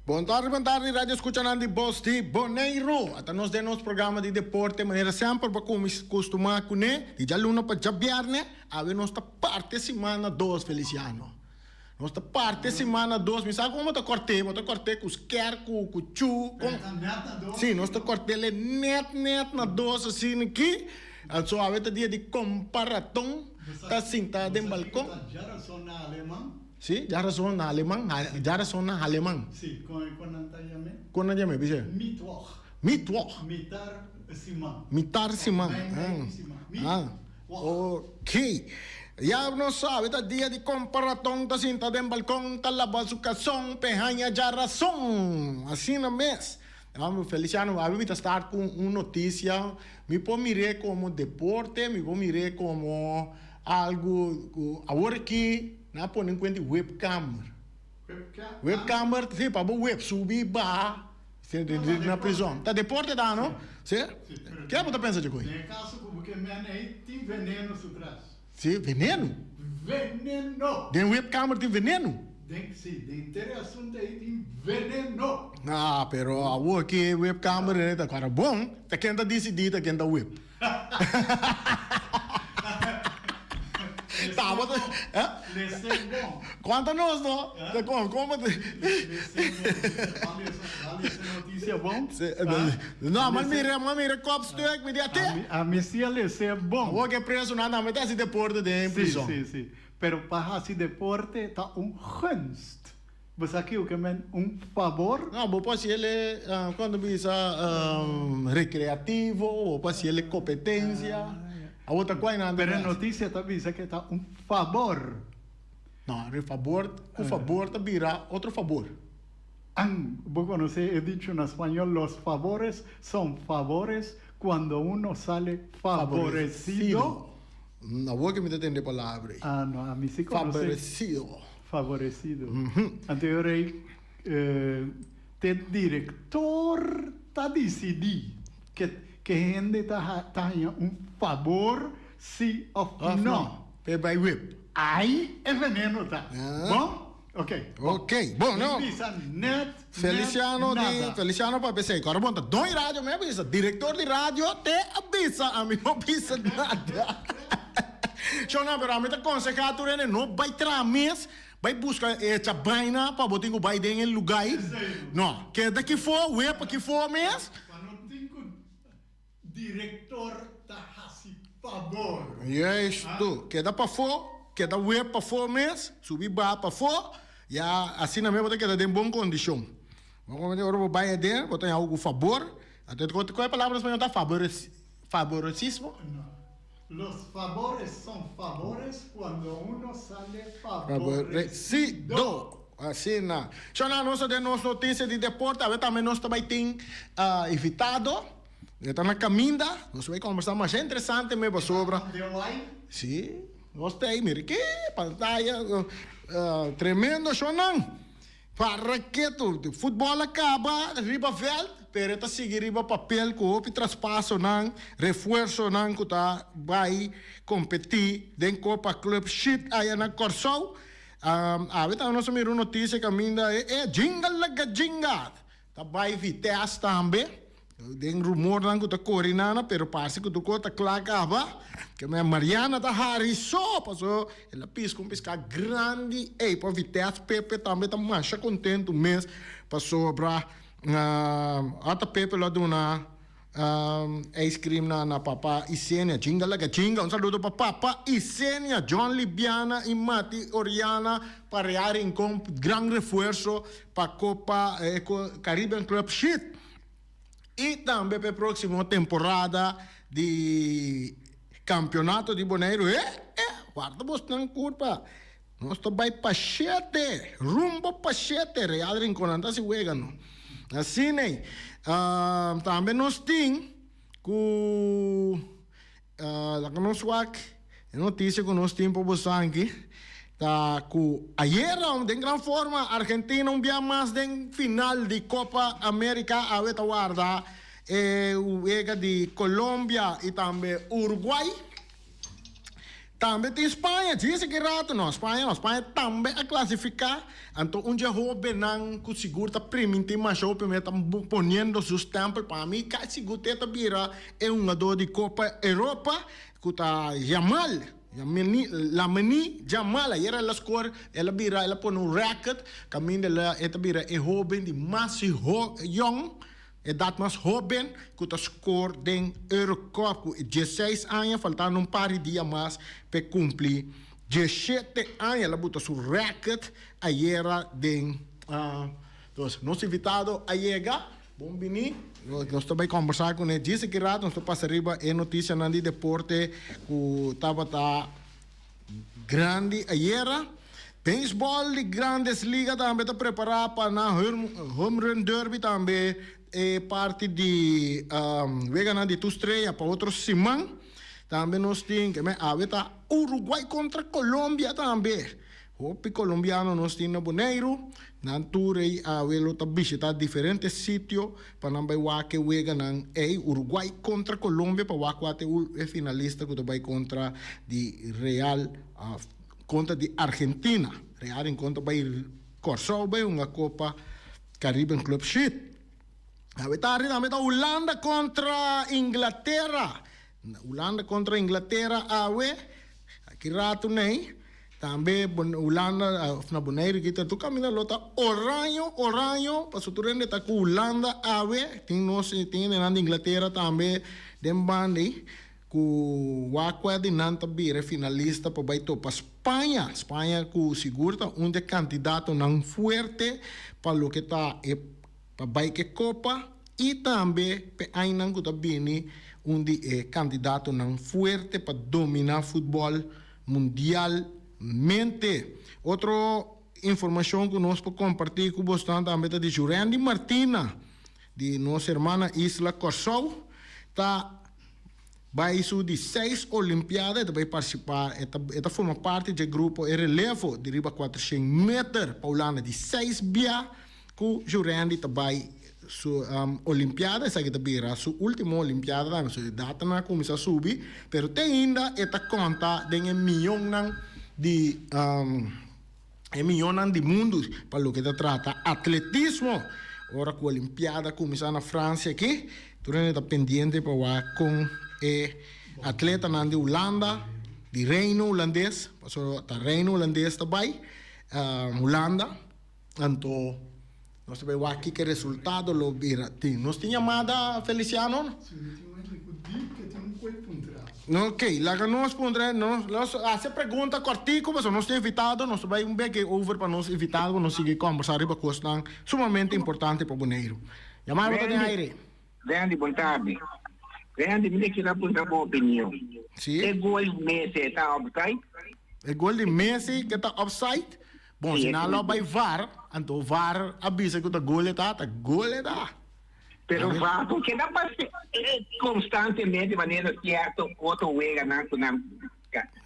Bon tardi, bon tardi, radio escuchanan di Bos di Boneiru. Ata nos den nos programa di deporte, manera semper bo a custuma cune, di djaluna pa djabierne, awe nos ta parte siman na dos, Feliciano. Nos ta parte siman na dos, mi sa con bo ta corte, bo ta corte cu sker, cu cu chu, con. Si, nos ta cortele net net na dos asina aki. So awe ta dia di comparaton, ta sinta den balcon. Si, djarason na aleman, djarason na aleman. Si, kon kon nan ta yam'é? Kon nan yam'é, bis'é? Mittwoch. Mittwoch. Mitar siman. Mitar siman. Mei mei siman. Ah, ok. Ya nos sabi ta dia di kompa raton ta sinta den balkon ta laba su kason p'e haña djarason. Asina mes. Feliciano, abi mi ta start ku un notisia. Mi por mir'é komo deporte, mi por mir'é komo algu ku awor aki. Nan a pone un kuenta di webkamer. Webkamer, si, pa bo web subi i baha na prizòn. Ta deporte ta, no? Si? Ke bo ta pensa dje koi? Den e kaso ku bo ke mene ei, tin veneno su tras. Si, veneno? Veneno! Den webkamer tin veneno? Den, si, den ter e asuntu ei tin veneno. Ah, pero awor ki webkamer ta kora bon, ta ken ta disidí ta ken ta web. Tabata, eh? Lese bon. Cuanto nos no? Te con, como te? Lese bon. Ba lese noticia bon. No, ma mira, ma mira kopstuk, mi di ate. A mi si a lese bon. Awor ke preso nan tambe ta hasi deporte den prison. Si, si, si. Pero pa hasi deporte ta un gunst. Bo sa kico ke men un fabor? No, bo por haci el e, cuando bisa recreativo, bo por haci el e competencia. Awor ta cuai nan ta Pero e noticia ta bisa ke ta un fabor. No, e fabor cu fabor ta bira otro fabor. An, bo conoce e dicho na spañol, los favores son favores cuando uno sale favorecido? Awor ke mi ta tende e palabra ei. Ah, no, ami si conoce. Favorecido. Favorecido. Anto e ora ei te director ta dicidi ke ke hende ta ta haña un fabor si of Of no. no. P'e bai web. Ai e veneno ta. Bon? Ok. Ok. Bon, no. Mi bisa net, net Feliciano di, nada. Feliciano papia esei. Kòrda bon ta don radio mi a bisa. Director di radio te a bisa. Ami no bisa nada. Shona, pero ami ta konsehá tur hende no bai traha mes, bai buska echa baina pa bo tin ku bai den e lugá ei. No, keda kifó, wepa kifó mes. Pa no tin ku direktor ta hasi fabor. Juistu, keda pafó, keda wep pafó mes, subi baha pafó, ya asina mes bo ta keda den bon kondishon. Bo komprende? Ora bo bai aden, bo ta haña algu ku fabor. Anto kua e palabra na spañol ta faboresismo? No. Los favores son favores cuando uno sale favorecido. Asina. Shona, nos ta den nos noticia di deporte. Awe tambe nos ta bay tin invitado. E ta na caminda. Nos ta bay combersa masha interesante me pasobra. Si, nos ta ey. Mira ki pantaya. Tremendo, shonnan. Para ketu, futbòl a kaba riba vèlt, pero e ta sigui riba papel ku hopi traspasonan, refuersonan ku ta bai kompetí den Kopa Club Shit aya na Kòrsou. Awe tambe nos a mira un notisia kaminda e e Jinga Laga Jinga ta bai Vitesse tambe. Den rumornan ku ta kore nana pero parse ku tur kos ta kla kaba. Ke men Mariana ta hari so paso el a piska un piská grandi ey pa Vitesse. Pepe tambe ta masha kontentu mes pasobra ata Pepe lo a duna ice cream na na papa Isenia. Chinga laga chinga. Un saludo pa papa Isenia, John Libiana y Mati Oriana pa Real Rincon gran refuerso pa Copa Caribbean Club Shit. I tambe pa e próksimo temporada di kampionato di Boneiru. E e, warda bosnan kurpa. Nos ta bai pa shete, rumbo pa shete. Real Rincon nan ta hasi wega no. Asina ei. Tambe nos tin ku. Laga nos wak e noticia cu nos tin pa bosanki ta cu ayera den gran forma Argentina un bia mas den final di Copa America awe ta warda e wega di Colombia y tambe Uruguay. Tambe tin Spaña, djis aki rato, no, Spaña no, Spaña tambe a klasifiká, anto un dje hóbennan ku sigur ta primintí masha hopi me ta poniendo su stèmpel, pa mi kasi sigur te ta bira e hungadó di Kopa Europa ku ta Yamal, Lamine Yamal, ayer el a skor, el a bira, el a pone un rèkòrt kaminda el a e ta bira e hóben di mas yòn. Edat mas hóben ku ta skor den Eurocup ku diesseis aña, faltando un par di dia mas p'e kumpli diesshete aña. El a buta su rèkòrt ayera den Dos. Nos invitado a yega. Bon bini. Nos ta bai kòmbersá kuné djis aki rato. Nos ta pasa riba e notisianan di deporte ku tabata Grandi ayera. Beisbòl di Grandes Liga tambe ta prepará pa nan Home Run Derby tambe e parti di weganan di tur strea pa otro siman. Tambe nos tin ke awe ta Uruguay kontra Colombia tambe. Hopi Colombiano nos tin na Boneiru. Nan tur ei awe lo ta bishita diferente sitio pa nan bai wak e weganan ei. Uruguay kontra Colombia pa wak kua ta e finalista ku ta bai kontra di Real kontra di Argentina. Real Rincon ta bai Kòrsou bai hunga Kopa Caribbean Club Sheet. Awe tardi tambe ta Hulanda kontra Inglatera. Hulanda kontra Inglatera awe. Aki ratu nei. Tambe Hulanda of na Boneiru kita tur kaminda lo ta oraño oraño pasobra tur hende ta ku Hulanda awe tin nos tin hendenan di Inglatera tambe den banda ei ku wak kua di nan ta bira e finalista pa bai topa Spaña. Spaña ku sigur ta un di e kandidatonan fuerte pa loke ta e pa bai ku e kopa i tambe p'e añanan ku ta bini un di e kandidatonan fuerte pa dominá futbòl mundialmente. Otro informashon ku nos por kompartí ku bosnan tambe ta di Jurandy Martina di nos hermana isla Kòrsou ta bai su di seis olimpiada, e ta bai partisipá, e ta e ta forma parti dje grupo e relevo di riba kuatershen meter pa Hulanda di seis bia Ku Jurandy ta bai su olimpiada, esaki ta bira su ultimo olimpiada tambe, su edadnan a kuminsá subi, pero te ainda e ta konta den e mionnan di e mionnan di mundu pa loke ta trata atletismo. Ora ku olimpiada kuminsá na Fransia aki, tur hende ta pendiente pa wak kon e atletanan di Hulanda, di Reino Hulandes, pasobra ta Reino Hulandes ta bai Hulanda. Anto nos ta bay wak kiko e resultado lo bira. Tin nos tin yamada Feliciano? Si mi tin un hende ku di ke tin un koe puntra. Ok, laga nos puntra, nos nos hasi pregunta kòrtiku pasobra nos tin invitado, nos ta bay un beke over pa nos invitado pa nos sigui kòmbersá riba kosnan sumamente importante pa Boneiru. Yamada bo ta den aire. Randy, bon tardi. Randy, mi ta kere puntra bo opinion. Si. E gol di Messi e ta offside? E gol di Messi ke ta offside? Bon, si nan lo bai var, anto var a bisa ku ta gol e ta, ta gol e ta. Pero var por keda base konstantemente manera sierto otro weganan ku nan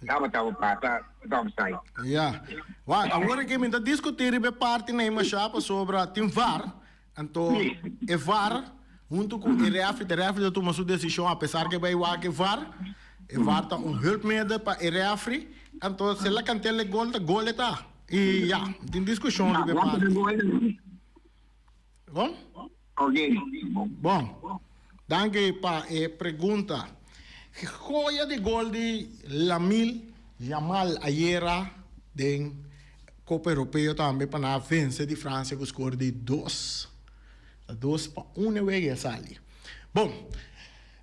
tabata pasa ta offside. Ya. Wak, awor aki mi ta diskutí riba e parti nei mashá pasobra tin var, anto e var huntu ku e refri, e refri ta tuma su desishon apesar ke bai wak e var, E var ta un hulpmiddel pa e refri, anto si el a kantel e gol ta gol e ta. I ya, tin diskushon riba e parti. Bon? Bon. Danki pa e pregunta. Joya di gol di Lamil Yamal ayera den Copa Europeo tambe pa nan a vense di Francia ku skor di dos. Ta 2-1 e wega a sali. Bon.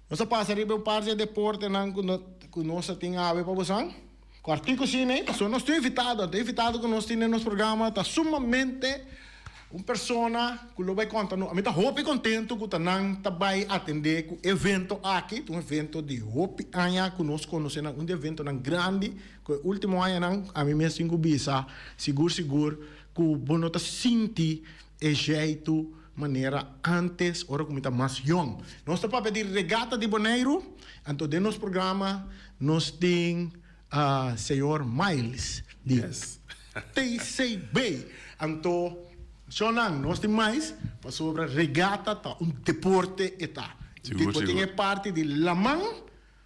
Nos a pasa riba un par di e deportenan ku ku nos a tin awe pa bosan. Kòrtiku si nei, pasobra nos tin invitado. Anto e invitado ku nos tin den nos programa ta sumamente un persona ku lo bai konta nos. Mi ta hopi kontentu ku ta nan ta bai atendé ku evento aki. Ta un evento di hopi aña ku nos konosé nan, un di eventonan grandi ku e último añanan ami mes tin ku bisa sigur sigur ku bo no ta sinti E jeitu manera antes ora ku mi ta mas yong. Nos ta papia di Regata di Boneiru, anto den nos programa nos tin señor Miles di TCB. Anto shownan nos tin mais pasobra regata ta un deporte e ta. Bo tin e parti di laman,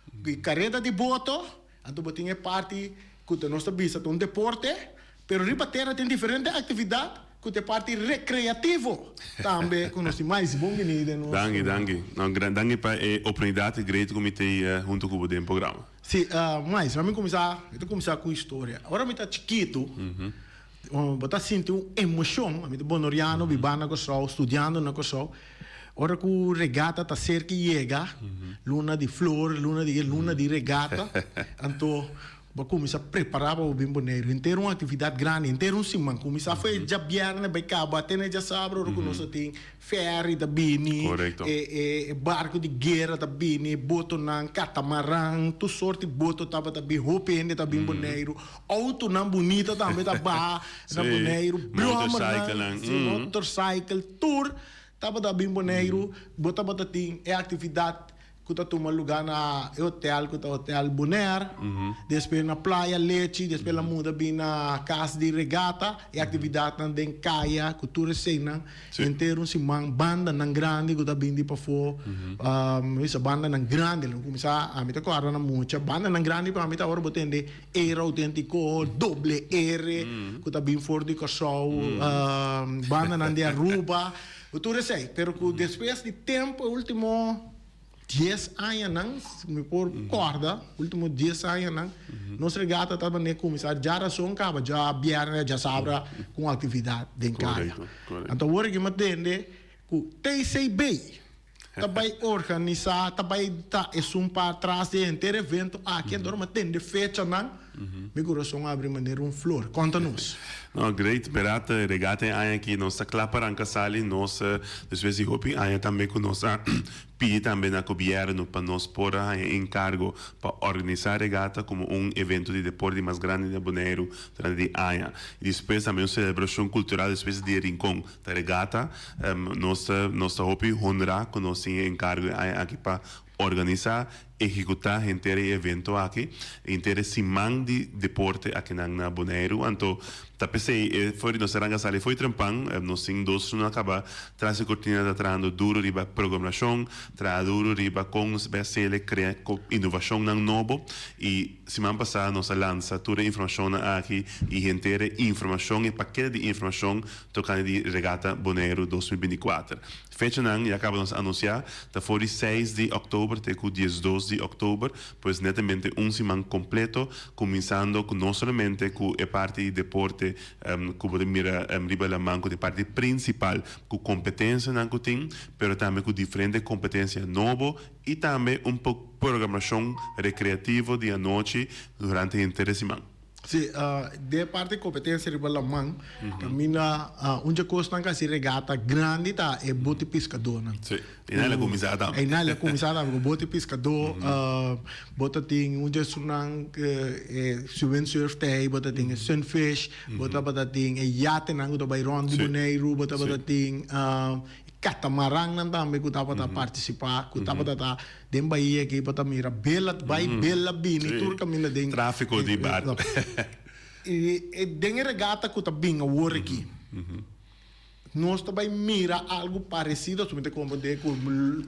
di kareda di boto. Anto bo tin e parti ku ta nos ta bisa ta un deporte, pero riba tera tin diferente aktividat ku ta e parti rekreativo tambe ku nos tin. Mais bon bini den nos. Danki, danki. No, danki pa e oportunidat great ku mi tei hunto ku bo den programa. Si, mais, mi kuminsá, mi ta kuminsá ku historia. Ora mi ta chikitu, bo ta sinti un emoshon, ami ta bonoriano, bibá na Kòrsou, studiando na Kòrsou. Ora ku regata ta serka yega, luna di flor, luna di luna di regata, anto bo a kuminsá prepará pa bo bin Boneiru. Henter un aktividat grandi, henter un siman. Kuminsá for e djabièrnè bai kaba te na e djasabra ora ku nos a tin fèri ta bini, e e barku di guera ta bini, botonan, katamaran, tur sort di boto tabata bin, hopi hende ta bin Boneiru. Outonan bunita tambe ta baha na Boneiru, bròmernan, motorcycle, tur. Tabata bin Boneiru, bo tabata tin e aktividat ku ta tuma lugá na e hotel ku ta Hotel Bonaire, despues na Playa Lechi, despues la muda bin na Kas di Regata, e aktividatnan den kaya ku tur eseinan, henter un siman, bandanan grandi ku ta bin di pafó, mi bisa bandanan grandi, lo kuminsá ami ta kòrda na mucha, bandanan grandi pa mi ta ora bo tende R Autentico, Doble R, ku ta bin for di Kòrsou, bandanan di Aruba, tur esei. Pero ku despues di tempu e ultimo dies añanan, si mi por kòrda, ultimo dies añanan, nos regata ta manera kuminsá djarason kaba djabièrnè, djasabra ku un aktividat den kaya. Anto awor aki mi a tende ku TCB ta bai organisá, ta bai ta esun pa tras di e henter evento aki, anto ora mi a tende fechanan, mi kurason a abri manera un flor. Konta nos. No, great, berat, regata e aña aki nos ta kla pa ranka sali, nos despues di hopi aña tambe ku nos a pidi tambe na gobièrnu pa nos por a haña enkargo pa organisá regata komo un evento di deporte di mas grandi na Boneiru durante di aña. I despues tambe un selebrashon kultural despues di Dia Rincon. Ta regata, nos ta nos ta hopi honrá ku nos tin e enkargo e aña aki pa organisá, ehekutá henter e evento aki, henter e siman di deporte akinan na Boneiru. Anto ta p'esei e for di nos a ranka sali fo'i trempan, nos tin dos luna kaba tras di kortina ta trahando duru riba programashon, traha duru riba kon nos bai hasiel e krea inovashonnan nobo i Siman pasá nos a lansa tur e informashonnan aki i henter e informashon, e pakete di informashon tokante di Regata Boneiru 2024. Fechanan ya kaba nos a anunsiá, ta for di seis di òktober te ku diesdos di òktober, pues netamente un siman kompleto, kuminsando ku no solamente ku e parti di deporte ku bo ta mira riba laman ku ta e parti prinsipal ku kompetensianan ku tin, pero tambe ku diferente kompetensia nobo I tambe un programashon rekreativo di anochi durante henter e siman. Sí, den e parti kompetensia riba laman, kaminda un dje kosnan ku hasi regata grandi ta e bote piskadónan. Sí, i nan a kuminsá tambe. I nan a kuminsá tambe ku bote piskadó. Bo ta tin un dje esunnan e windsurf ta ei, bo ta tin e sunfish, bo tabata tin e yatenan ku ta bai rònt di Boneiru, bo tabata tin Catamarannan tambe cu tabata participa, cu tabata ta den bahia aki bo ta mira bela bay bela bini tur caminda den. Trafico di barco. Y den e regata cu ta bin awor aki nos ta bay mira algo parecido, mi ta comprende cu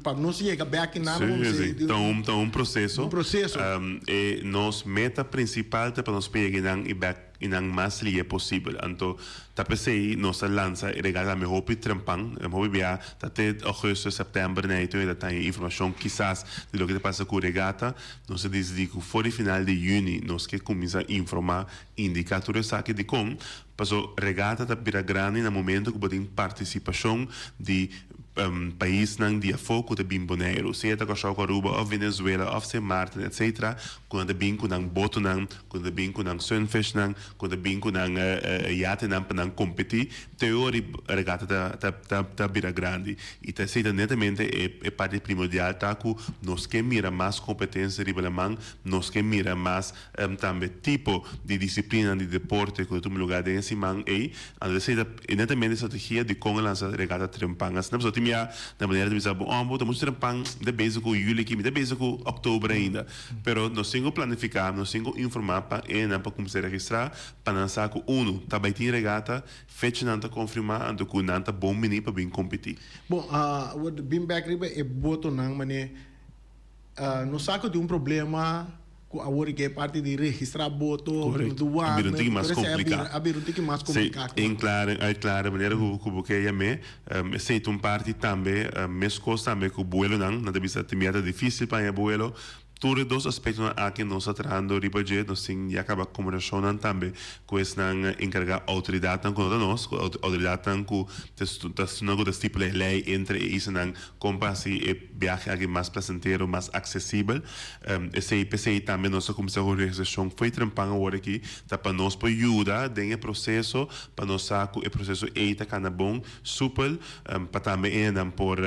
pa nos yega bek kinan Sí, sí, ta un ta un proceso. Un proceso. E nos meta principal ta pa nos pega kinan y bek. I nan mas lie posibel. Anto ta p'esei nos a lansa e regalo tambe hopi trempan. Hopi bia ta te augustus, september na ei ta taña informashon kisas di loke ta pasa ku regata. Nos a disidí ku for di final di yüni nos ke kuminsá informá, indiká tur esaki. Dikon? Paso regata ta bira grandi na momento ku bo tin partisipashon di paisnan di afó ku ta bin Boneiru, sea ta Kòrsou ku Aruba òf Venezuela òf Sint Maarten etcetera, ku nan ta bin ku nan botonan. Ku ta bin ku nan sunfishnan, ku ta bin ku nan yatenan pa nan kompetí, te ora e regata ta ta ta ta bira grandi. I ta esei ta netamente e e parti primordial ta ku nos ke mira mas kompetensia riba laman, nos ke mira mas tambe tipo di disiplinanan di deporte ku ta tuma lugá den e siman ei. Anto esei ta netamente e strategia di kon a lansa regata trempan. Asina pasobra tin bia na manera di bisa bo, oh bo ta muchu trempan, mi ta bezig ku yuli aki, mi ta bezig ku òktober ainda. Pero nos tin ku planifiká, nos tin ku informá pa enan pa kuminsá registrá, pa nan sa ku unu, ta bai tin regata, fechanan ta konfirmá, anto ku nan ta bon bini pa bin kompetí. Bon, awor bin bèk riba e botonan, manera nos sa ku tin un problema. Ku awor ke parti di registrá boto, Correcto. douane, A bira un tiki mas tur esei a kompliká. bira, a bira un tiki mas Sí, kompliká. inklaar en uitklaar de manera ku ku bo ke yam'é. Esei ta un parti tambe, meskos tambe ku buelonan, nan ta bisa tin bia ta difísil pa haña buelo. Tur e dos aspektonan aki nos ta trahando riba dje, nos tin ya kaba kombersashonnan tambe ku esnan enkargá outoridatnan ku no ta nos, ku outoridatnan ku ta esnan ku ta stipula e lei entre e islanan kon pa hasi e biahe aki mas plasentero, mas aksesibel. Esei p'esei tambe nos a kuminsá ku registrashon fo'i trempan awor aki, ta pa nos por yuda den e proseso, pa nos sa ku e proseso ei ta kana bon, supel, pa tambe enan por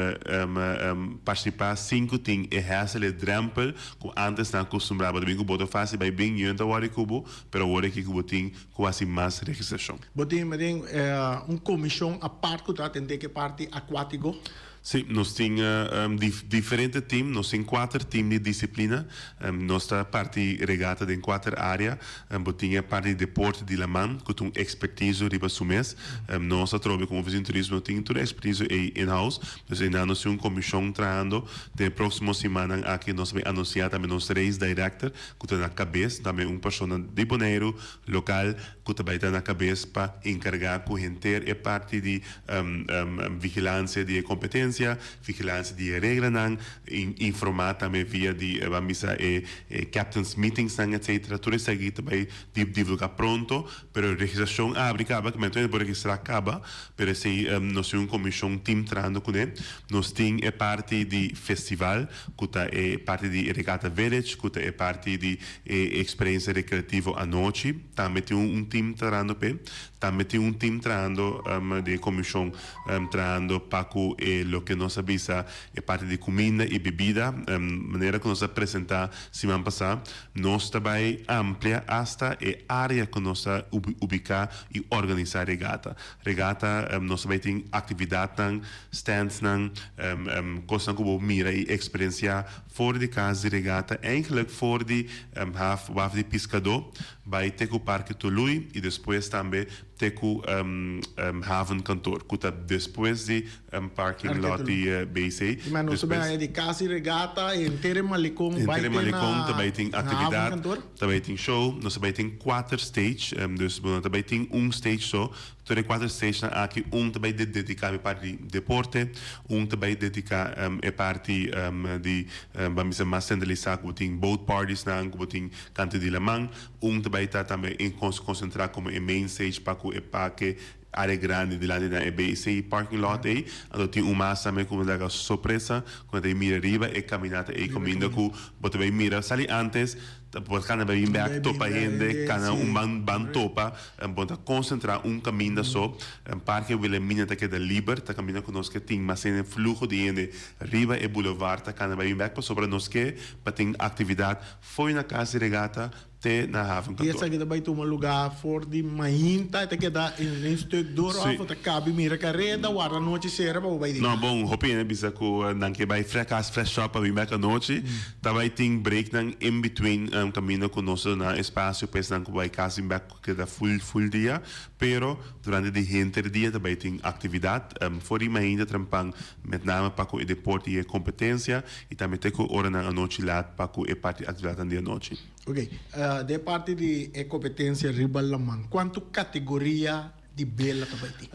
partisipá sin ku tin e hèsel, e drèmpel ku ántes nan a kustumbrá. Bo ta bin ku boto fásil bai bin, yun ta wòrdu ku bo, pero awor aki ku bo tin ku hasi mas registrashon. Bo tin meten un komishon apart ku ta atendé ku e parti akuátiko? Sí, nos tin diferente team, nos tin kuater team di disiplina. Nos ta parti regata den kuater área. Bo tin e parti di deporte di laman ku ta un ekspertiso riba su mes. Nos atrobe komo Ofisina di Turismo no tin tur e ekspertiso ei in-house. Dus einan nos tin un komishon trahando. Den e próksimo simannan aki nos ta bai anunsiá tambe nos race director ku ta na kabes, tambe un persona di Boneiru lokal ku ta bai ta na kabes pa enkargá ku henter e parti di vigilansia di e kompetensia, vigilansia di e reglanan, informá tambe via di ban bisa e captains meetingsnan etcetera. Tur esaki ta bai divulgá pronto, pero registrashon a abri kaba, kimente bo por registrá kaba, pero esei nos tin un komishon team trahando kuné. Nos tin e parti di festival ku ta e parti di Regatta Village, ku ta e parti di e eksperensia rekreativo anochi. Tambe tin un team trahando p'e. Tambe tin un team trahando di e komishon trahando pa ku e loke nos a bisa e parti di kuminda i bibida. Manera ku nos a presentá siman pasá, nos ta bai amplia asta e área ku nos ta ubiká i organisá regata. Regata nos ta bai tin aktividatnan, standsnan, kosnan ku bo mira i eksperensiá For di kas di regata eigenlijk for di haf waf di piskadó bai te ku Parke Tului i despues tambe te ku havenkantoor ku ta despues di parking lot di BC. Di manera nos ta bai di kas di regata henter e malecon bai Henter e te malecon na ta bai tin aktividat, havenkantoor. ta bai tin show, nos ta bai tin kuater stage, dus bo no ta bai tin un stage so. Tur e kuater stagenan aki, un ta bai dediká e parti di deporte, un ta bai dediká e parti di ban bisa mas sentralisá ku bo tin boat partiesnan, ku bo tin kantu di laman, un ta bai ta tambe konsentrá komo e main stage pa ku e parke área grandi dilanti na e BEC parking lot ei, anto tin un mas tambe ku bo ta laga sorpresa ku nan ta bai mira riba e kaminata ei kaminda ku bo ta bai mira sali antes. Ta por kana bai bin bek topa hende, kana un ban ban topa, bo ta konsentrá un kaminda so. Parke Wilhelmina ta keda liber, ta kaminda ku nos ke tin mas hende, fluho di hende riba e bulevar ta kana bai bin bek pasobra nos ke pa tin aktividat fo'i na kas di regata te na haven I kantor. esaki ta bai tuma lugá for di mainta, e ta keda en stuk dor òf ta kabi mira kareda, warda nochi sera pa bo bai di No, kas. bon, hopi hende bisa ku nan ke bai fre kas, fresh up pa bin bek anochi. Ta bai tin breaknan in between caminda cu nos ta duna espacio pa esnan cu bai cas bin bek cu keda full full dia, pero durante di henter dia ta bai tin actividad for di mainta trempan met name pa cu e deporte y e competencia y tambe te cu oranan anochi laat pa cu e parti actividadnan di anochi. Ok, den parti di e competencia riba laman, cuanto categoria di bela ta bai tin?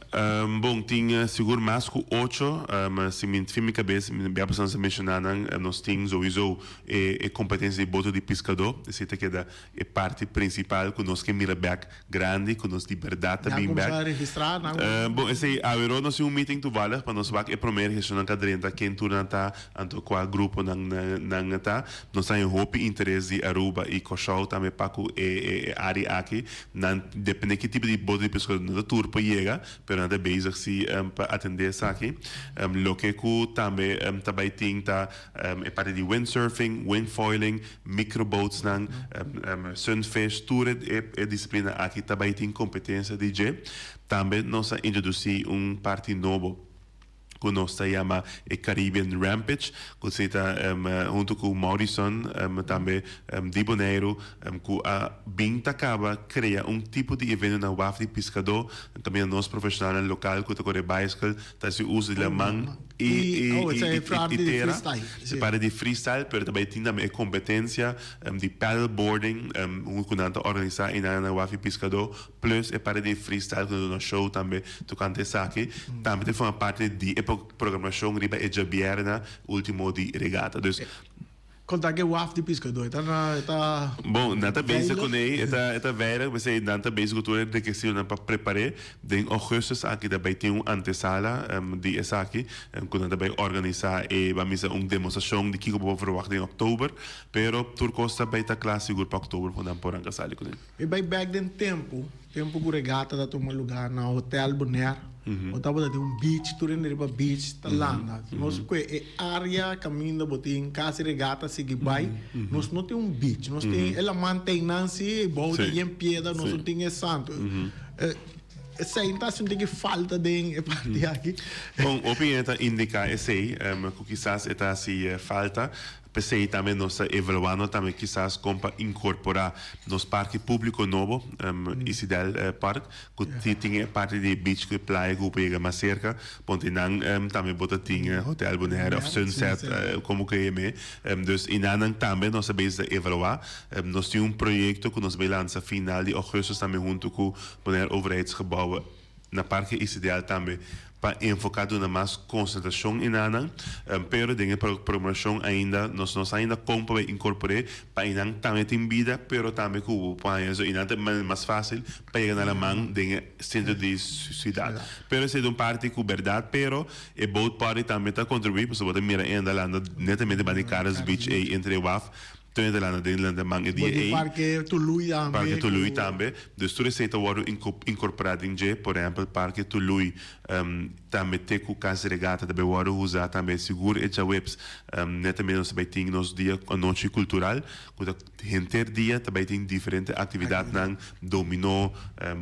Bon, tin sigur mas ku ocho. Si mi fin mi kabes, mi bia pasan sa menshoná nan, nos tin souiso e e kompetensia di boto di piskadó. Esei ta keda e parti prinsipal ku nos ke mira bèk grandi, ku nos di bèrdat ta Nan bin bèk. kuminsá registrá nan? Bon, esei aweró nos tin un meeting toevallig pa nos wak e promé registrashonnan ka drenta, ken tur nan ta, anto kua gruponan nan ta. Nos ta haña hopi interes di Aruba i Kòrsou tambe pa ku e e área aki. Nan depende ki tipo di boto di pescador nan ta tur por yega, pero nan ta bezig si pa atende esaki. Loke ku tambe ta bai tin ta e parti di windsurfing, windfoiling, microboatsnan, sunfish, tur e disiplina aki ta bai tin kompetensia di dje. Tambe nos a introdusi un parti nobo. Ku nos ta yama e Caribbean Rampage, ku si ta huntu ku Maurison tambe di Boneiru, ku a bin ta kaba krea un tipo di evento na waf di piskadó, kaminda nos profeshonalnan lokal ku ta kore baiskel ta hasi uso di laman i tera. E parti di freestyle, pero ta bai tin tambe e kompetensia di paddleboarding ku nan ta organisá einan na waf di piskadó. Plus e parti di freestyle ku nos duna show tambe tokante esaki tambe ta forma parti di e programashon riba e djabièrnè ultimo di regata. Dus. Konta ke waf di piskadó e ta na e ta Bon, nan ta bezig veilig? kuné, e ta e ta veilig, p'esei nan ta bezig ku tur e rekesitonan pa prepar'é. Den ougùstùs aki ta bai tin un antesala di esaki ku nan ta bai organisá e ban bisa un demostrashon di kiko bo por verwagt den òktober. Pero tur kos ta bai ta kla sigur pa òktober ku nan por ranka sali kuné. Mi bai bek den tempu, tempu ku regata ta tuma lugá na Hotel Bonaire. Bo tabata den un beach, tur hende riba beach ta landa. Nos ku e área kaminda bo tin kasi regata sigui bai, nos no tin un beach. Nos tin e laman teinan si, e bou ta yen piedra, nos no tin e santu. Esei ta sinti ki falta den e parti aki. Bon, hopi hende ta indiká esei, ku kisas e ta hasi falta. P'esei tambe nos ta evaluando tambe kisas kon pa inkorporá nos parke públiko nobo, Isidel Park, ku tin e parti di e beach ku e playa ku bo por yega mas serka. Ponte nan tambe bo ta tin Hotel Bonaire òf Sunset, komo ku e yam'é. Dus enanan tambe nos ta bezig ta evaluá. Nos tin un proyekto ku nos bai lansa final di ougùstus tambe huntu ku Bonaire Overheidsgebouwen na Parke Isidel tambe pa enfoká duna mas konsentrashon enanan, pero den e programashon ainda nos no sa ainda kon pa bai inkorpor'é pa einan tambe tin bida pero tambe ku bo por haña so einan ta mas fásil pa yega na laman den e sentro di siudat. Pero esei ta un parti ku bèrdat pero e boat party tambe ta kontribuí pasobra bo ta mira e anda landa netamente banda di Karas Beach ei entre e waf Tur hende landa den landa man e dia ei. Parke Tului tambe. Parke Tului tambe. Dus tur esei ta wòrdu inkorporá den dje. Por ehèmpel Parke Tului tambe te ku Kas di Regata ta bai wòrdu usá tambe. Sigur e djaweps netamente nos ta bai tin nos dia anochi kultural ku ta henter dia ta bai tin diferente aktividatnan, dominó,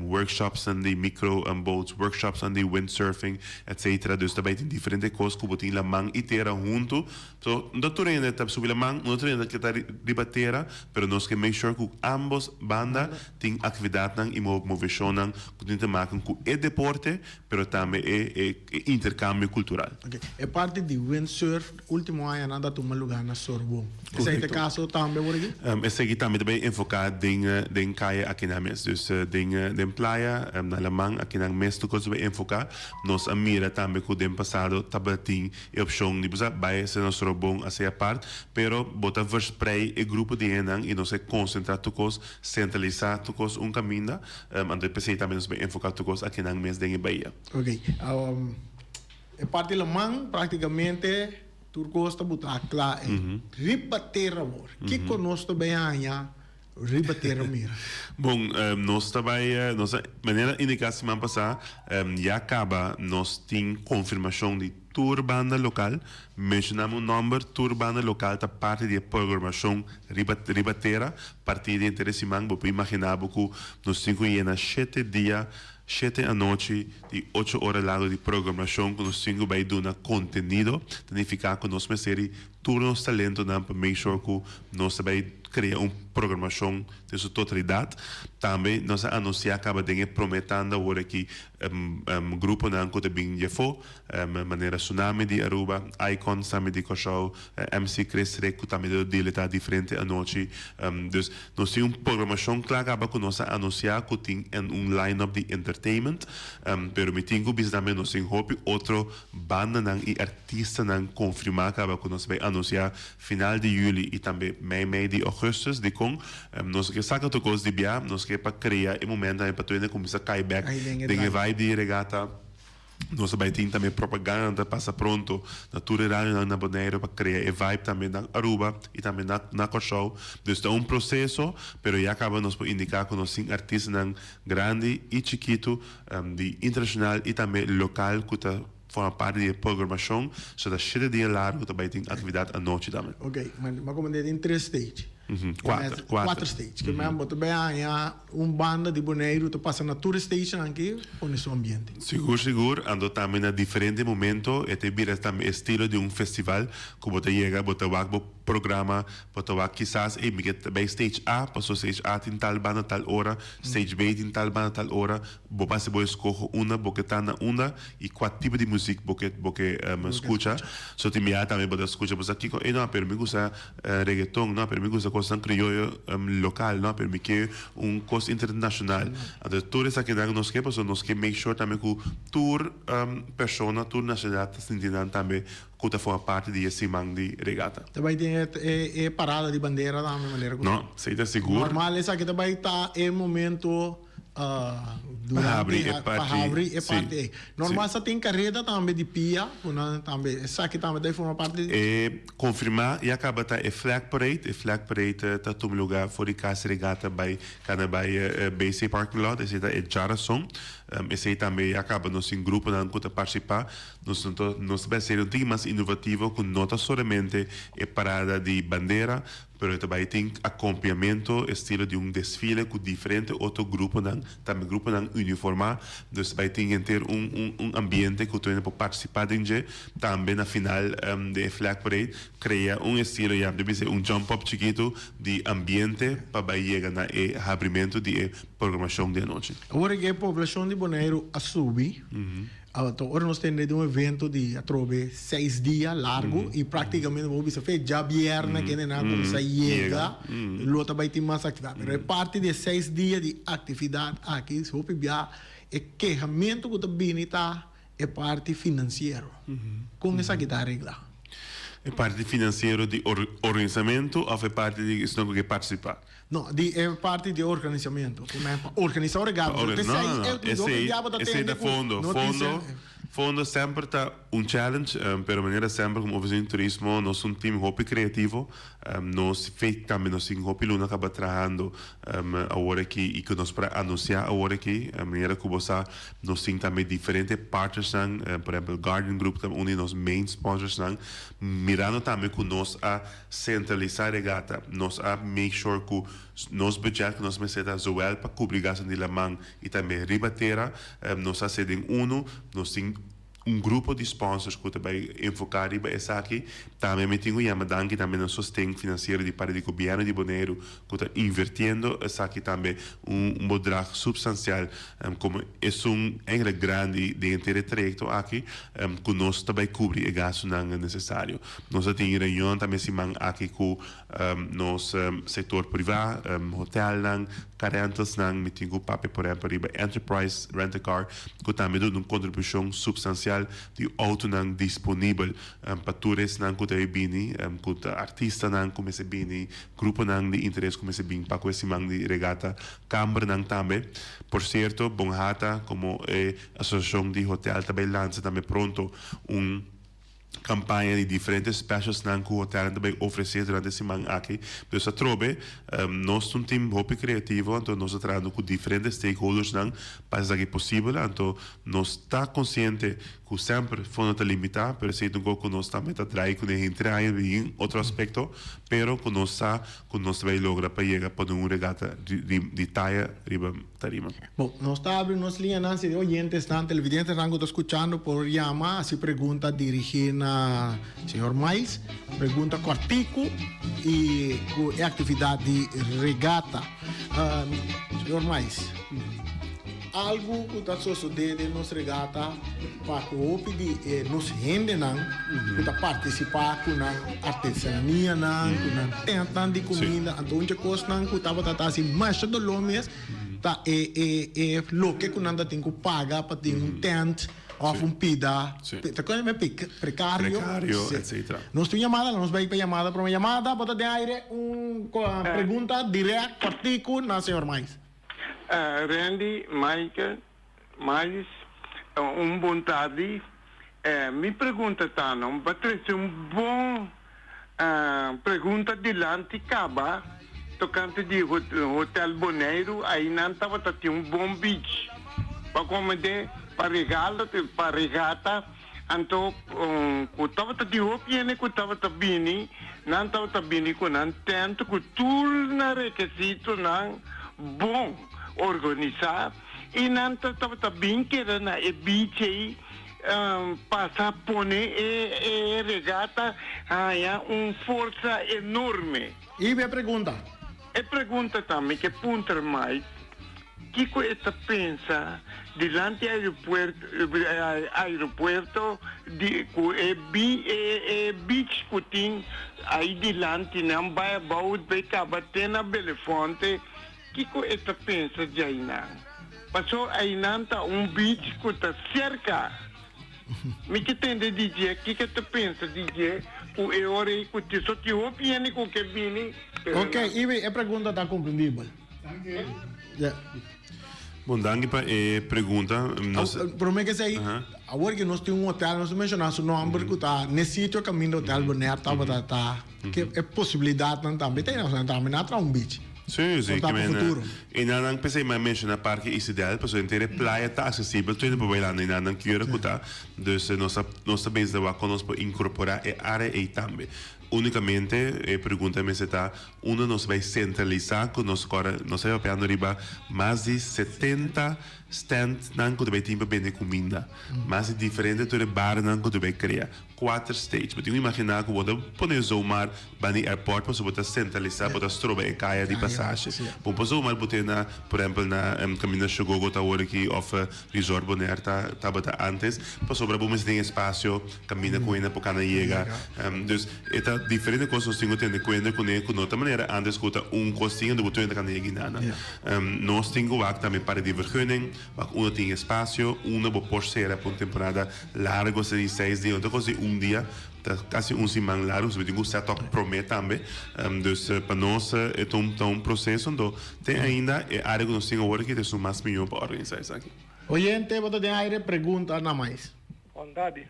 workshopsnan di micro boats, workshopsnan di windsurfing, etcetera. Dus ta bai tin diferente kos ku bo tin laman i tera huntu. So, no tur hende ta subi laman, no tur hende ta keda riba tera, pero nos ke make sure ku ambos banda tin aktividatnan i moveshonnan ku tin te maken ku e deporte, pero tambe e e interkambio kultural. Ok, e parti di windsurf ultimo añanan ta tuma lugá na Sorbon. Esei ta e kaso tambe por aki? Esaki tambe ta bai enfoká den den kaya akinan mes. Dus den den playa, na laman akinan mes tur kos ta bai enfoká. Nos a mira tambe ku den pasado tabatin E opshon di bo sa bai hasi nos robon asei apart, pero bo ta versprei e grupo di hendenan i nos e konsentrá tur kos, sentralisá tur kos un kaminda, anto p'esei tambe nos bai enfoká tur kos akinan mes den e bahia. Ok, e parti laman praktikamente tur kos ta butá kla ei. Riba tera awor, kiko nos ta bai haña riba tera mira? Bon, nos ta bai, nos a, manera indiká siman pasá, ya kaba nos tin konfirmashon di tur banda lokal. Menshoná mi un nòmber, tur banda lokal ta parti di e programashon riba riba tera. Partí di henter e siman, bo por imaginá bo ku nos tin ku yena shete dia, shete anochi di ocho ora largu di programashon ku nos tin ku bai duna kontenido. Ta nifiká ku nos mester di tur nos talentonan pa make sure ku nos ta bai krea un programashon den su totalidat. Tambe nos a anunsiá kaba den e promé tanda awor aki gruponan ku ta bin di afó, manera Tsunami di Aruba, Icons tambe di Kòrsou, MC Chris Rick ku tambe ta deleitá diferente anochi. Dus nos tin un programashon kla kaba ku nos a anunsiá ku tin un line-up di entertainment, pero mi tin ku bisa tambe nos tin hopi otro bandanan i Artistanan konfirmá kaba ku nos bai anunsiá final di yüli i tambe mei mei di ougùstùs. Dikon? Nos ke saka tur kos di bia, nos ke pa krea e momento tambe pa tur hende kuminsá kai bèk den e vibe di regata. Nos a bai tin tambe propaganda ta pasa pronto na tur e radionan na Boneiru pa krea e vibe tambe na Aruba i tambe na na Kòrsou. Dus ta un proseso, pero ya kaba nos por indiká ku nos tin artistanan grandi i chikitu di internashonal i tambe lokal ku ta Forma parti di e programashon, so ta shete dia largu ta bai tin aktividat anochi tambe. Ok, ma mi a komand'é den tres stage. Kuater, kuater. Kuater stage. Ke men bo ta bay haña un banda di Boneiru ta pasa na tur e stagenan aki pone su ambiente. Sigur, sigur. Anto tambe na diferente momento e ta bira tambe estilo di un festival ku bo ta yega bo ta wak bo programa, bo ta wak kisas ey mi ke ta bay stage A pasobra stage A tin tal banda tal ora, stage B tin tal banda tal ora. Bo base bo eskoho unda bo ke ta na unda i kua tipo di muzik bo ke bo ke skucha. So tin biaha tambe bo ta skucha bo sa kiko ey no pero mi gusta Reggaeton no, pero mi gusta cosnan crioyo local no, pero mi ke un cos internacional. Anto tur esakinan nos ke pasobra nos ke make sure tambe cu tur persona, tur nacionalidad ta sinti nan tambe cu ta forma parti di e siman di regata. Ta bay tin e parada di bandera tambe manera cu. No, esey ta sigur. Normal esaki ta bay ta e momento durante pa habri e parti ei. Normal sa tin kareda tambe di pia ku nan tambe esaki tambe ta forma parti. E konfirmá ya kaba ta e flag parade. E flag parade ta tuma lugá for di Kas Regata bai kana bai BC parking lot. Esei ta e djarason. Esei tambe ya kaba nos tin gruponan ku ta partisipá. Nos no ta nos ta bai ser un tiki mas inovativo ku no ta solamente e parada di bandera. Pero e ta bai tin akompiamento estilo di un desfile ku diferente otro gruponan, tambe gruponan uniformá. Dus ta bai tin henter un un un ambiente ku tur hende por partisipá den dje. Tambe na final di e flag parade krea un estilo ya mi ta bisa un jump up chikitu di ambiente pa bai yega na e habrimentu di e programashon di anochi. Awor e poblashon di Boneiru a subi. Anto ora nos tende di un evento di atrobe seis dia largo y practicamente bo bisa fe djabierne kende nan a cuminsa yega lo ta bay tin mas actividad. Pero e parti di e seis dia di actividad aki hopi bia e kehamento cu ta bini ta e parti financiero. Con esaki ta aregla? E parti financiero di organisamento of e parti di esnan cu ke participa? No, di e parti di organisamentu. Ku men pa organisa un regalo. Pa organisa, no, no, no. Esei, esei ta fondo. Fondo, fondo semper ta un challenge, pero manera semper komo Oficina di Turismo nos ta un team hopi creativo. Nos fe tambe nos tin hopi luna kaba trahando awor aki i ku nos por a anuncia awor aki. Manera ku bo sa nos tin tambe diferente partnersnan, por ehempel Guardian Group ta un di nos main sponsorsnan. Mirando tambe ku nos a Centralisa regata, nos a make sure cu nos budget cu nos mester ta zowel pa cubri gasto di laman y tambe riba tera, nos a haci den uno, nos tin un grupo di sponsors cu ta bay enfoca riba esaki. Tambe mi tin cu yama danki tambe na sosten financiero di parti di gobierno di Boneiru cu ta invertiendo esaki tambe un bedrag substancial como esun eigenlijk grandi den henter e trayecto aki cu nos ta bay cubri e gastonan necesario. Nos a tin reunion tambe siman aki ku nos sektor privá, hotelnan, car rentalsnan. Mi tin ku papia por ehèmpel riba Enterprise Rent a Car ku tambe duna un kontribushon supstansial di outonan disponibel pa tur esnan ku ta bai bini, ku ta artistanan ku mester bini, gruponan di interes ku mester bin pa ku e siman di regata, kambernan tambe. Por sierto, Bonhata komo e asosiashon di hotel ta bai lansa tambe pronto un. Campaña di diferente specialsnan cu hotelnan ta bay ofrece durante e siman aki. Dus atrobe, nos ta un team hopi creativo, anto nos ta trahando cu diferente stakeholdersnan pa esaki posibel. Anto nos ta consciente cu semper fondo ta limita, pero esey ta un cos cu nos tambe ta draai cune henter aña den otro aspecto, pero cu nos sa cu nos ta bay logra pa yega pone un regata di taya riba tarima. Bon, nos ta abri nos liñanan si e oyentesnan, televidentesnan ku ta skuchando por yama hasi pregunta dirigí na señor Miles, pregunta kòrtiku i ku e aktividat di regata. Señor Miles, algu ku ta sosodé den nos regata pa ku hopi di e nos hendenan ku ta partisipá ku nan artesanianan, ku nan tèntnan di kuminda, anto un dje kosnan ku tabata ta hasi masha doló mes, Ta e e e loke ku nan ta tin ku paga pa tin un tent òf un pida ta kon yama prekario. Prekario etcetera. Nos tin un yamada nos bai pa yamada prome yamada bo ta den aire un pregunta dirèkt kòrtiku na señor Mais. Randy, Michael, Miles, un bon tardi. Mi pregunta ta, no bo a trece un bon pregunta dilanti caba tocante di Hotel Boneiru, ayi nan tabata tin un bon beach pa come de, pa regalo, pa regata. Anto ku tabata tin hopi hende ku tabata bini, nan tabata bini ku nan tent ku tur nan rekesitonan bon organisá i nan ta tabata bin keda na e beach ei pasa pone e regata haña un forsa enorme. I mi pregunta. E pregunta ta, mi ke puntra Mike kiko e ta pensa dilanti aeropuerto aeropuerto di ku e e beach ku tin ai dilanti nan bai abou bai kaba te na Belefonte kiko e ta pensa di ainan paso ainan ta un beach ku ta serka. Mi ke tende di dje, kiko e ta pensa di dje ku e ora ei ku tin so tin hopi hende ku ke bini, pero Ok, nan. Ibi, e pregunta ta komprendibel. Ya. Bon, danki pa e pregunta. Nos. Prome ke esei, awor ke nos tin un hotel, nos a menshoná su nòmber ku ta n'e sitio kaminda Hotel Bonaire tabata ta, ke e posibilidatnan tambe ta ei, nos tambe nan a traha un beach. Sí, sí, Por ta ke pa men, futuro. e nan nan p'esei mi a menshoná Parke Isidel, pasobra henter e playa ta aksesibel tur hende por bailando i nan nan kier ku ta. Dus nos ta nos ta bezig ta wak kon nos por inkorporá e área ei tambe. Únikamente e pregunta mester ta unda nos bai sentralisá ku nos kòrda nos ta papiando riba mas di 70 standnan ku ta bai tin pa bende kuminda, mas di diferente tur e barnan ku ta bai krea. Kuater stage. Bo tin ku imaginá ku bo ta pone zomaar banda di airport pasobra bo ta sentralisá, bo ta stroba e kaya di pasashe. Bo por zomaar bo tin na, por ehèmpel na Kaminda Shogogo ta awor aki òf Resort Bonaire ta tabata ántes, pasobra bo mester tin espasio kaminda ku hende por kana yega. Dus e ta diferente kos nos tin ku tene kuenta kuné ku no ta manera ántes ku ta un kos tin anto bo tur hende ta kana yega i nada. Nos tin ku wak tambe parti di vergunning, wak unda tin espasio, unda bo por sera pa un temporada Largo asina di seis dia, no ta kos di un dia, ta kasi un siman largo, so bo tin ku set up promé tambe. Dus pa nos e ta un ta un proseso, anto te ainda e área ku nos tin awor aki ta esun mas mihó pa organisá esaki. Oyente bo ta den aire pregunta na mais. Bon tardi.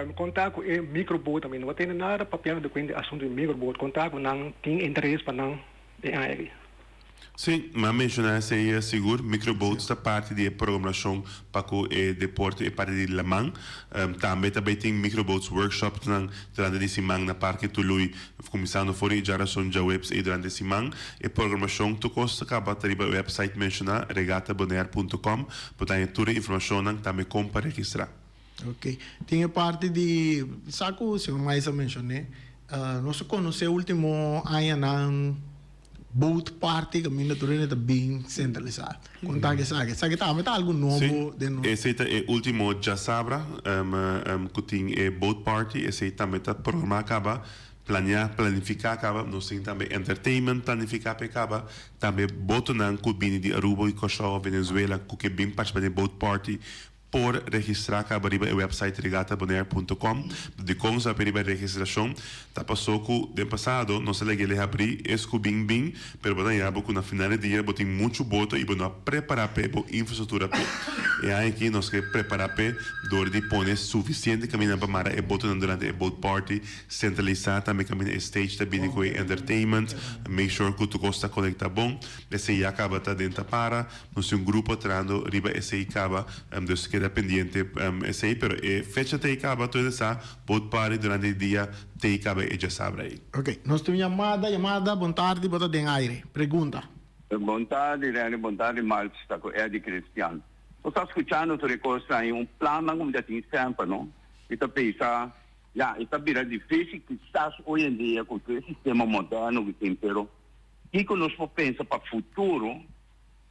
Mi konta ku e microboot tambe no a tene nada papiando di kuenta e asuntu di microboot. Konta ku nan tin interes pa nan den aire. Sí, mi a menshoná esei sigur. Microboats ta parti di e programashon pa ku e deporte e parti di laman. Tambe ta bay tin microboats workshopsnan durante di siman na Parke Tului, kuminsando for di djarason djaweps ei durante siman. E programashon tur kos ta kaba ta riba e website menshoná, regatabonaire punto com. Bo ta haña tur e informashonnan, tambe kon pa registrá. Ok. Tin e parti di sa ku señor Mais a menshoné, nos a konosé último añanan both party kaminda tur hende ta bin sentralisá. Konta ku esaki. Esaki tambe ta algu nobo den nos. Sí, esei ta e último djasabra ku tin e boat party. Esei tambe ta programá kaba, planeá, planifiká kaba. Nos tin tambe entertainment planifiká pa e kaba. Tambe botonan ku bini di Aruba i Kòrsou, Venezuela ku ke bin partisipá den e boat party Por registrá kaba riba e website regatabonaire punto com. Dikon sa p'e riba registrashon? Ta pasó ku den pasado nos a lag'é lei habrí es ku bin bin, pero bo ta haña bo ku na final di dia bo tin muchu boto i bo no a prepará p'e bo infrastruktura p'e. E aña aki nos ke prepará p'e dor di pone sufisiente kaminda pa mara e botonan durante e boat party, sentralisá tambe kaminda e stage ta bini ku e entertainment, make sure ku tur kos ta konektá bon. Esei ya kaba ta den ta para. Nos tin un grupo trahando riba esey caba, dus keda pendiente esey, pero e fecha ta ey caba, tur hende sa, boat party durante di dia ta ey caba e djasabra ey. Ok, nos tin un yamada, yamada, bon tardi, bo ta den aire, pregunta. Bon tardi Renny, bon tardi Marx, ta cu Eddy Christian. Bo ta scuchando tur e cosnan y un plannan cu mi ta tin semper no, mi ta pensa, ya, e ta bira dificil kisas hoy en dia cu tur e sistema moderno cu tin, pero kico nos por pensa pa futuro?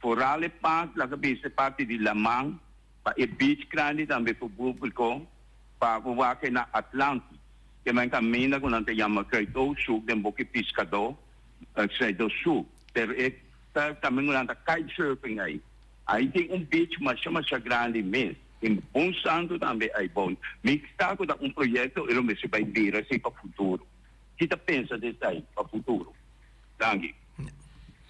Foral e parti laga bisa e parti di laman pa e beach grandi tambe por publico pa bo wak na Atlantic. Ke men kaminda ku nan ta yama Kruidooshoek den boki piskadó, Kruidooshoek, pero e ta kaminda ku nan ta kite surfing ai. Ai tin un beach masha masha grandi mes. Tin bon santu tambe ai bon. Mi sa ku ta un proyekto e lo mester bai bira así pa futuro. Ki ta pensa di esei pa futuro? Danki.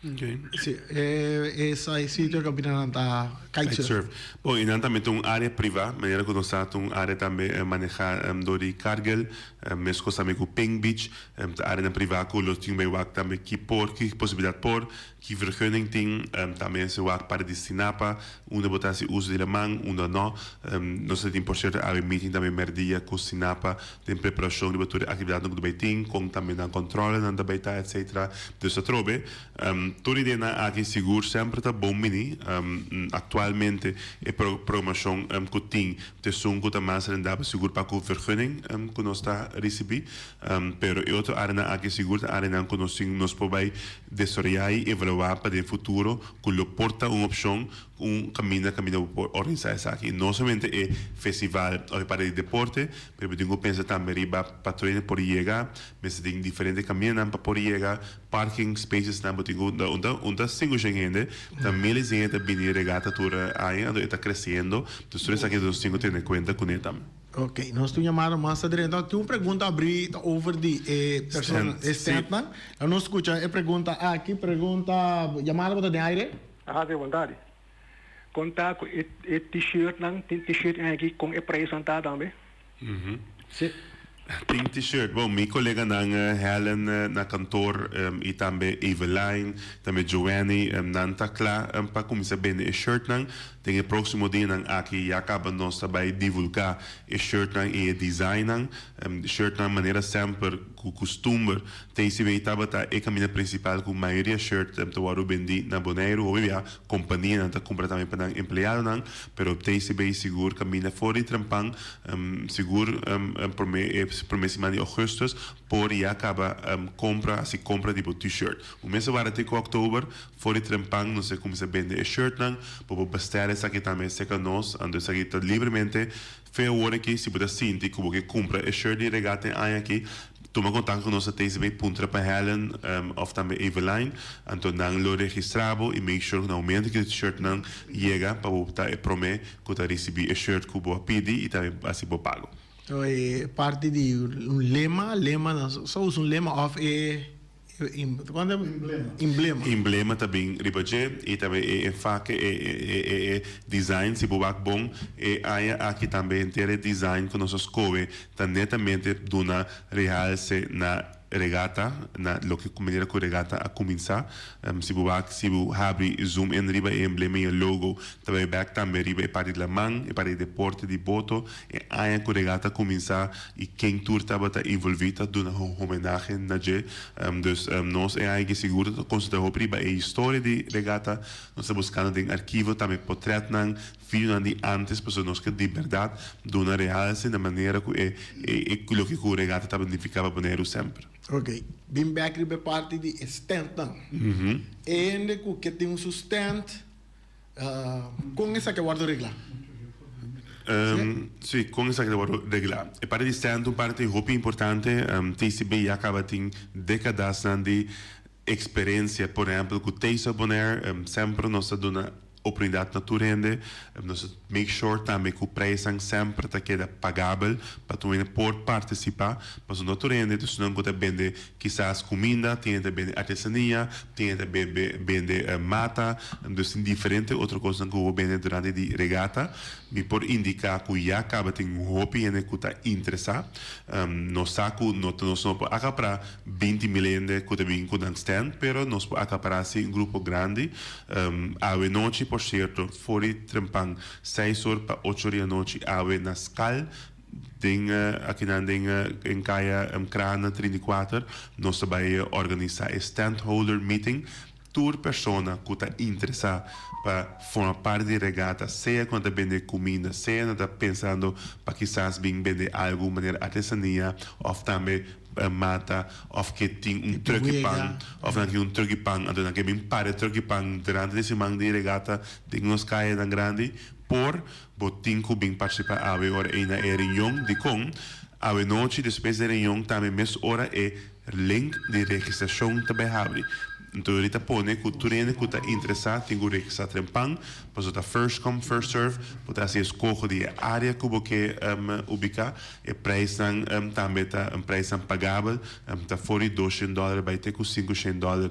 Sí, e sitio kaminda nan ta kitesurf. Bon, i nan tambe ta un área privá, manera ku nos sa ta un área tambe manehá dor di Cargill, meskos tambe ku Pink Beach, ta áreanan privá ku lo tin bai wak tambe ki por, ki posibilidat por. Ki vergunning tin? Tambe si wak para di Stinapa, unda bo ta hasi uso di laman, unda no. Nos ta tin por sierto awe meeting tambe merdia ku Stinapa den preparashon riba tur e aktividatnan ku ta bai tin, kon tambe nan kòntròlenan ta bai ta etcetera. Dus atrobe tur ideanan aki sigur semper ta bon bini. Aktualmente e programashon ku tin ta esun ku ta mas rendabel sigur pa ku vergunning ku nos ta risibí. Pero e otro áreanan aki sigur ta áreanan ku nos tin nos por bai Desaroyá i evaluá pa den futuro ku lo por ta un opshon, un kaminda kaminda bo por organisá esaki. No solamente e festival òf e parti di deporte, pero bo tin ku pensa tambe riba patroinan por yega, mester tin diferente kamindanan pa por yega, parking spacesnan bo tin ku un ta un ta 500 hende, ta miles di hende ta bini regata tur aña, anto e ta kresiendo, dus tur esaki nos tin ku tene kuenta kuné tambe. Ok, nos tin un yamada mas adrenta. Tin un pregunta abrí ta over di e persona, e standnan. Laat nos skucha e pregunta aki. Pregunta, yamada bo ta den aire? Aha, sí, bon tardi. Kon ta ku e e t-shirtnan? Tin t-shirt aki kon e preisnan ta tambe? Sí. Tin t-shirt. Bon, mi koleganan Helen na kantor i tambe Eveline, tambe Joanny, nan ta kla pa kuminsá bende e shirtnan. Den e próksimo dianan aki ya kaba nos ta bai divulgá e shirtnan i e designnan. Shirtnan manera semper ku kustumber TCB tabata e kaminda prinsipal ku mayoria shirt ta wòrdu bendí na Boneiru. Hopi bia kompanianan ta kumpra tambe pa nan empleadonan, pero TCB sigur kaminda for di trempan sigur promé e promé siman di ougùstùs por ya kaba kompra hasi kompra di bo t-shirt. Un mes a warda te ku òktober For di trempan nos a kuminsá bende e shirtnan, bo por bestèl esaki tambe serka nos, anto esaki ta libremente fe awor aki, si bo ta sinti ku bo ke kumpra e shirt di regata e aña aki, tuma kontakto ku nos na TCB, puntra pa Helen òf tambe Eveline, anto nan lo registrá bo i make sure ku na momento ku e shirtnan yega pa bo ta e promé ku ta risibí e shirt ku bo a pidi i tambe hasi bo pago. E parti di un lema, lema, nan sa usa un lema òf e. Emblema. Emblema ta bin riba dje i tambe e enfake, e e e design si bo wak bon e aña aki tambe henter e design ku nos a skohe ta netamente duna realse na regata na loke manera ku regata a kuminsá. Si bo wak si bo habri zoom in riba e emblema i e logo ta bai bek tambe riba e parti di laman, e parti di deporte di boto. E aña ku regata a kuminsá i ken tur tabata envolví ta duna homenahe na dje. Dus nos e aña aki sigur ta konsentrá hopi riba e historia di regata. Nos ta buskando den archivo tambe potretnan, videonan di ántes pasobra nos ke di bèrdat duna realse na manera ku e loke ku regata tabata nifiká pa Boneiru semper. Ok, bin bèk riba e parti di e stèntnan. E hende ku ke tin su stènt. Kon esaki a wòrdu reglá? Sí, kon esaki ta wòrdu reglá? E parti di stand ta un parti hopi importante. TCB ya kaba tin dékadasnan di eksperensia. Por ehèmpel ku Taste of Bonaire semper nos ta duna oportunidat na tur hende. Nos ta make sure tambe ku preisnan semper ta keda pagabel pa tur hende por partisipá. Pasobra no tur hende ta esunnan ku ta bende Kisas kuminda, tin hende ta bende artesania, tin hende ta bende mata, dus tin diferente otro kosnan ku bo bende durante di regata. Mi por indiká ku ya kaba tin hopi hende ku ta interesá. Nos sa ku no ta nos no por akapará 20,000 hende ku ta bin ku nan stand, pero nos por akapará si un grupo grandi. Awe nochi por sierto, for di trempan seis or pa ocho or di anochi awe na Skal, Den akinan den en kaya Krana 34 nos ta bai organisá e standholder meeting. Tur persona ku ta interesá pa forma parti di regata, sea ku nan ta bende kuminda, sea nan ta pensando pa kisas bin bende algu manera artesania òf tambe mata òf ke tin un trùk'i pan òf nan tin un trùk'i pan anto nan ke bin para e trùk'i pan durante di siman di regata den nos kayanan grandi por Bo tin ku bin partisipá awe ora ei na e reunion. Dikon? Awe nochi despues di e reunion tambe mes ora e link di registrashon ta bai habri. Enton yori ta pone ku tur hende ku ta interesá tin ku registrá trempan, pasobra ta first come first serve. Bo ta hasi eskoho di e área ku bo ke ubiká. E preisnan tambe ta preisnan pagabel, ta for di 200 dòler bai te ku 500 dòler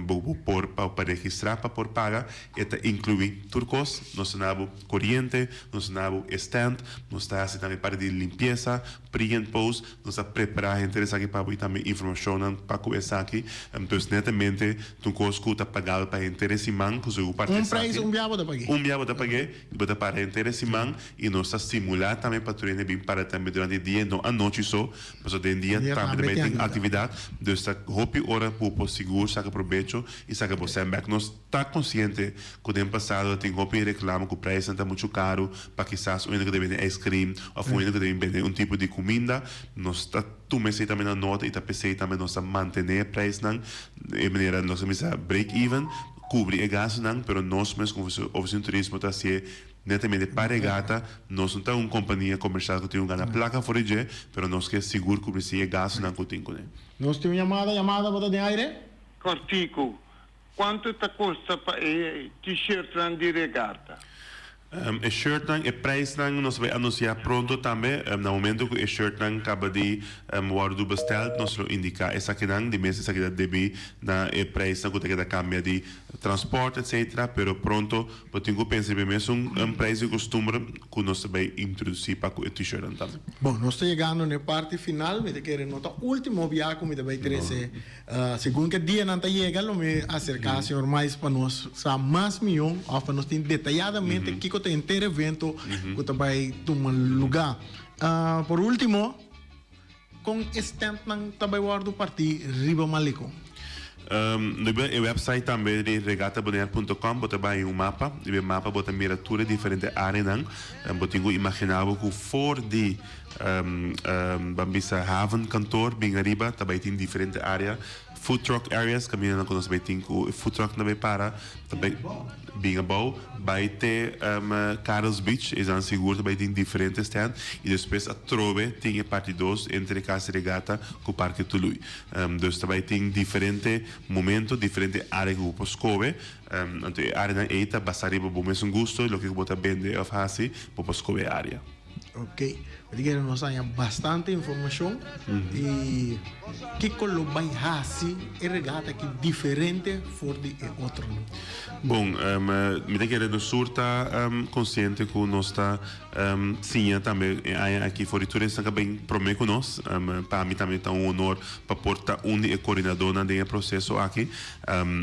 bo por pa registrá pa por paga. E ta inkluí tur kos, nos ta na bo koriente, nos ta na bo e stand, nos ta hasi tambe parti di limpiesa, pre and post, nos ta prepará henter esaki pa bo i tambe informashonnan pa ku esaki. Dus netamente. Realmente ta un kos ku ta pagabel pa henter e siman ku sigur parti Un esaki. prijs un bia bo ta pag'é. Un bia bo ta pag'é i bo ta para henter e siman i nos ta stimulá tambe pa tur hende bin para tambe durante dia no anochi so pasobra den dia Dia tambe ta tambe bai tin tin aktividat. aktividat dus ta hopi ora ku bo por sigur saka probecho i saka bo sèn bèk. Nos ta konsiente ku den pasado tin hopi reklamo ku preisnan ta muchu karu pa kisas un hende ku ta bende ice cream òf un hende ku ta bin bende un tipo di kuminda. Nos ta tuma esei tambe na nota i ta p'esei tambe nos ta mantené e preisnan e manera nos ta bisa break even, kubri e gastunan, pero nos mes komo Ofisina di Turismo ta hasié netamente pa regata. Nos no ta un kompania komershal ku tin ku gana plaka for di dje, pero nos ke sigur kubri si e gastunan ku tin kuné. Nos tin un yamada, yamada bo ta den aire? Kòrtiku, Cuanto ta costa pa e t-shirtnan di regata? E shirtnan, e prijsnan nos ta bay anuncia pronto tambe. Na momento cu e shirtnan caba di wordo besteld nos lo indica esakinan. Di mes esaki ta debi na e prijsnan cu ta keda cambia di transport etc. Pero pronto bo tin cu pensa riba e mesun prijs di costumber cu nos ta bay introduci pa cu e t-shirtnan tambe. Bon, nos ta yegando na e parti final. Mi ta kere no ta ultimo bia cu mi ta bay trece Segun ke dianan ta yega lo mi aserká señor Mais pa nos sa mas mihó òf pa nos tin detayadamente kiko ta henter evento ku ta bai tuma lugá. Por último, kon e stèntnan ta bai wòrdu partí riba Malecon? Riba e wèpsait tambe di regatabonaire punto com bo ta bai un mapa. Riba e mapa bo ta mira tur e diferente áreanan. Bo tin ku imaginá bo ku for di Ban bisa haven kantoor bin ariba ta bai tin diferente area, food truck areas kaminda nan ku nos bai tin ku e food truck nan bai para ta bai bin abou bai te Karels Beach esnan sigur ta bai tin diferente stand y despues atrobe tin e parti dos entre Cas Regata ku Parke Tului dus ta bai tin diferente momento diferente area ku bo por skohe anto e areanan ey ta basa riba bo mesun gusto y loke ku bo ta bende of hasi bo por skohe e area. Ok, mi ta kere nos haña bastante informashon i kiko lo bai hasi e regata aki diferente for di e otronan. Bon, mi ta kere nos sur ta konsiente ku nos ta siña tambe e aña aki for di tur esnan ku a bin promé ku nos. Pa mi tambe ta un honor pa por ta un di e koordinadónan den e proseso aki.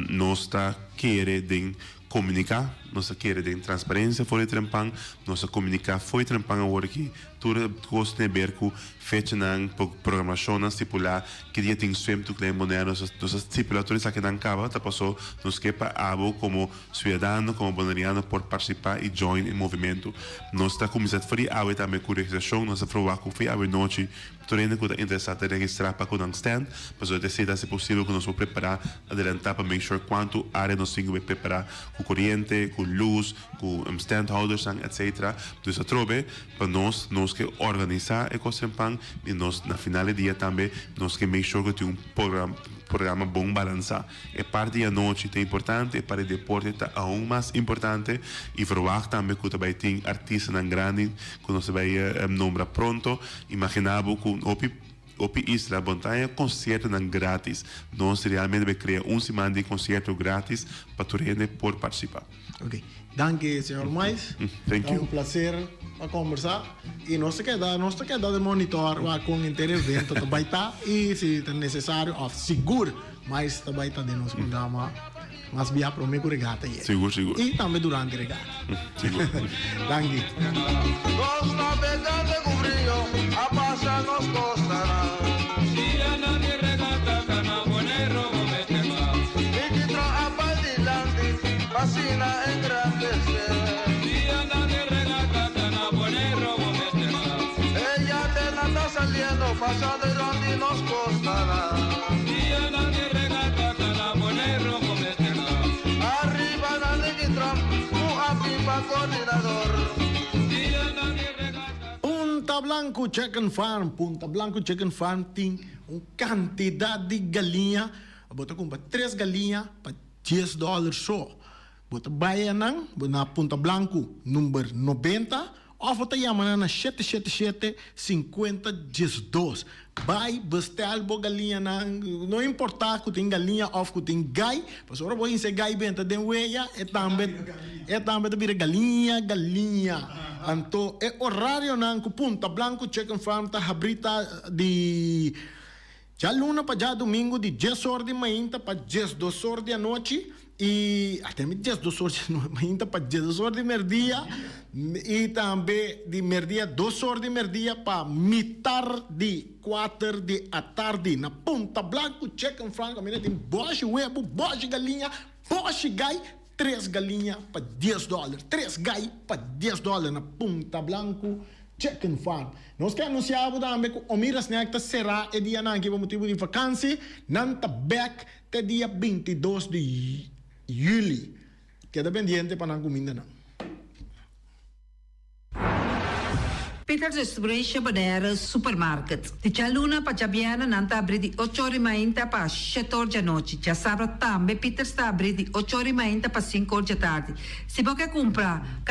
Nos ta kere den Komuniká, nos ta kere den transparensia for di trempan, nos ta komuniká for di trempan awor aki tur e kos tin aber ku fechanan, programashonnan stipulá, ki dia tin swim to claim Bonaire, nos ta stipulá tur esakinan kaba, ta paso nos ke pa abo komo siudadano, komo boneriano por partisipá i join e movimentu. Nos ta kuminsá for di awe tambe ku registrashon, nos ta ferwagt ku for di awe nochi Tur hende ku ta interesá ta registrá pa ku nan stand, pasobra ta esei ta hasi posibel ku nos por prepará adelantá pa make sure kuantu área nos tin ku bai prepará ku koriente, ku lus, ku standhoudersnan etcetera. Dus atrobe pa nos, nos ke organisá e kos trempan i nos na final di dia tambe nos ke make sure ku tin un programa bon balansá. E parti di anochi ta importante, e parti di deporte ta aun mas importante i verwagt tambe ku ta bai tin artistanan grandi ku nos ta bai nombra pronto. Imaginá bo ku hopi hopi isla bo ta haña konsiertonan grátis. Nos realmente bai krea un siman di konsierto grátis pa tur hende por partisipá. Ok. Danki señor Mais. Thank Ta you. un placer pa kombersá i nos ta keda nos ta keda den monitor wak kon henter evento ta bai ta i si ta nesesario òf sigur Mais ta bai ta den nos programa mas bia promé ku regata yega. Sigur sigur. I tambe durante regata. Sigur. Danki. Nos navegante ku brio a pasa nos kostanan. Dianan di regata ta na Boneiru bo mester ba. Nikitro a bai dilanti pa asina engrandesé. Dianan di regata ta na Boneiru bo mester ba. E yatenan ta saliendo pasando i rònt di nos kostanan. Dianan di regata ta na Boneiru bo mester ba. Ariba na Nikitro ku a bin pa koordinador. Dianan di regata. Punta Blanco Chicken Farm Punta Blanco Chicken Farm tin un kantidat di galiña. Bo ta kumpra tres galiña pa dies dòler so. Bo ta bai anan na Punta Blanco number 90 òf bo ta yama nan na shete shete shete sinkuenta diesdos. Bai bestel bo galiñanan, no importá ku tin galiña òf ku tin gai, pasobra bo hinse gai benta den weya e tambe e tambe ta bira galiña galiña. Anto e orarionan ku Punta Blanco Chicken Farm ta habrí ta di. Djaluna pa djadumingu di 10 or di mainta pa 12 or di anochi i ata mi 12 or di mainta pa 12 or di merdia i tambe di merdia 2 or di merdia pa mitar di 4 di atardi na Punta Blanco Chicken Farm kaminda tin bòshi webu, bòshi galiña, bòshi gai, tres galiña pa 10 dòler, tres gai pa 10 dòler na Punta Blanco Chicken Farm. Nos ke anunsiá bo tambe ku Omira Snack ta será e dianan aki pa motibu di vakansi. Nan ta bèk te dia 22 di yüli. Keda pendiente pa nan kumindanan. Peters Restauration Bonaire Supermarket. Di djaluna pa djabièrnè nan ta abrí di ocho or di mainta pa shete or djanochi. Djasabra tambe Peters ta abrí di ocho or di mainta pa sinku or djatardi. Si bo ke kumpra.